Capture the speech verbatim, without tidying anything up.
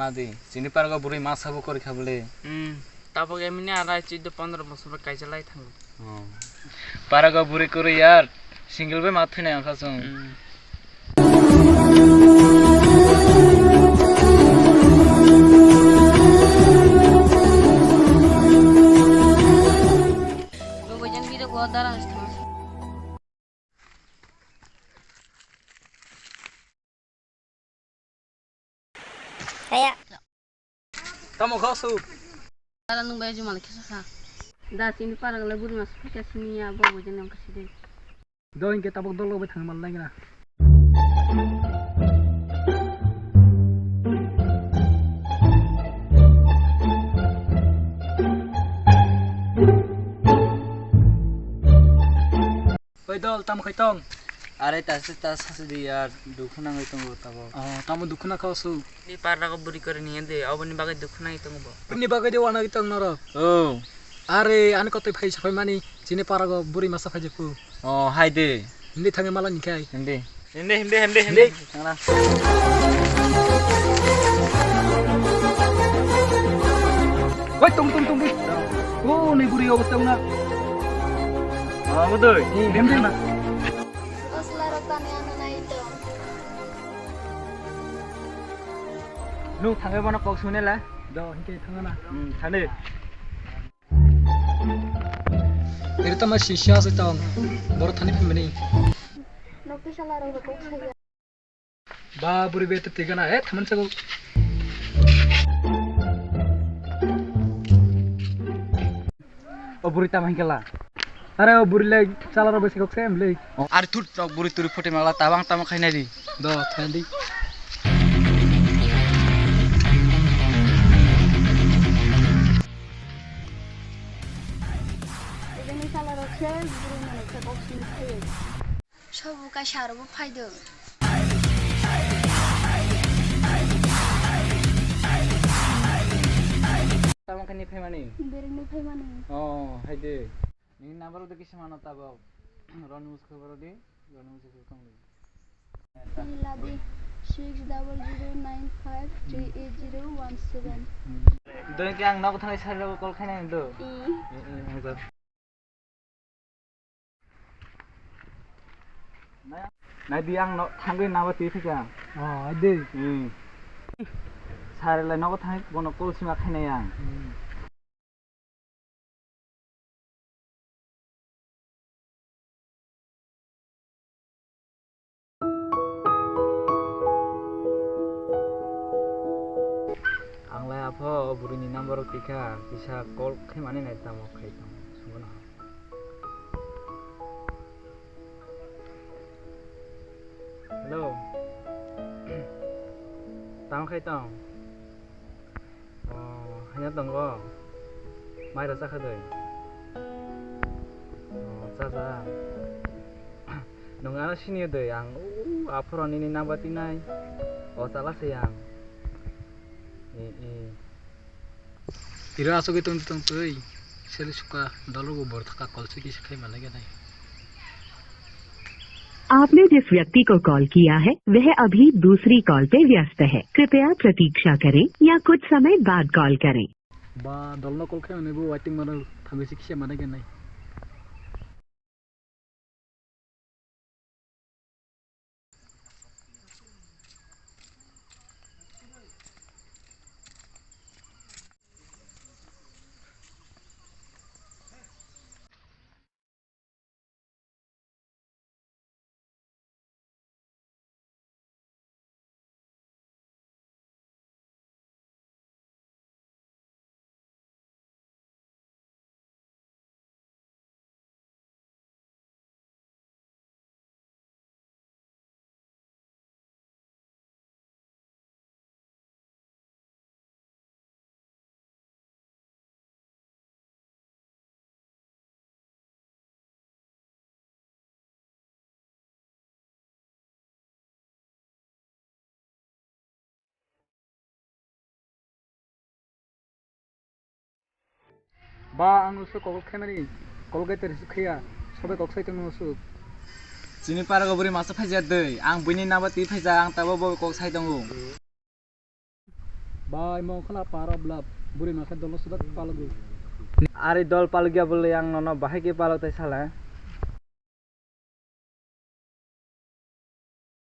Adi, chini parago bwrwi masa bo kwrwi kha bwle. Hmm, tabuk emini arai chuddo pondro bosor bai kaisa lai thango. Oh. Parago bwrwi kwrwi yar, single bai ma thwinai wngkha chwng. Hmm. Bo bai jang video ko dara. Kaya. Tamo kha su? Dara nwng bai juma le kisa kha. Da chini parang le buri mas kisa sini ya bo bo jani ang kasi de. Do inke tabok dolo bai thang mal lai gana. Oi dol, tamo khai tong? Are ta se ta sa se di yar, dukhu nangwi tongo tabok. Oh, tamo dukhu na kha su? Ni parrago buri kore ni ende, oboni bagwi dukhu nangwi tongo bo. Ni bagwi de wana tong norok. Oh. Are, ani kotoi phai sapai mani, chini parago buri masa phai jepu. Oh, hai de. Hindi thangwi mala ni khai. Hindi. Hindi, hindi, hindi, hindi. Hindi. Thangna. Woi, tong, tong, tong, tong. Oh, ni buri obo tong na. Oh, betul. Hindi, hindi na. Bosla rok tani ano na ito. Nung thangwi bono kok sune la. Do, hinke thangna. Hmm, thangni. Iri tamo sisi ase tong. Boro thani phimani. Nokti sala rok kok saya. Ba buri bete tigana, eh, thaman sago. O buri tamo hinkala. Are o buri le chala rok besi kok sem le. Are thut rok buri turi phote mala tabang tamo khainai di. Do, thain di. Ibini chala rok se buri mane se kok sim khaye. Sobo kaisa aro bo phai do. Tamo khe ni phaimani? Bereng ni phaimani. Oh, hai de. Nini number de kisa mano tabok. Roni muskhe boro di, roni muskhe tong di. Ni ladi six double zero nine five three eight zero one seven. Doi ke ang nogo thangwi sari rogo call khainai do. Hmm. Eh, eh, ang sir. Nai di ang no thangwi naba twi thika. Oh, ai de. Hmm. Sari lai nogo thangwi bono call sima khainai ang. Hmm. Ang lai apho o bwrwini number rok tikha, kisa call khaimani nai tamo khai tong, sungno. Hello. Tamo khai tong? Oh, haino tongo. Mai rw chakha doi? Oh, chacha. Nwng ano siniyo doi, ang o aphoro nini number tinai. O chala se ang. E, e. Iro asugwi tong tong twi. Seli suka dolo go bor thaka kol siki se khai malai ganai. आपने जिस व्यक्ति को कॉल किया है, वह अभी दूसरी कॉल पे व्यस्त है। कृपया प्रतीक्षा करें या कुछ समय बाद कॉल करें। Ba, dolno call khaimani bo waiting mano thangwi se kisa mana ganai. Ba, ang usuk kok khaimani, kol gai teri suk khaya, sobai kok sai tongno usuk. Chini parago bwrwi masa phaijak dei, ang buini naba twi phaijak, ang tabo bo kok sai tongo. Bai mo khna paro blap. Buri ma khe dolo sudak palago. Ari dol palgya bole ang nono bahai ke palok tai sala.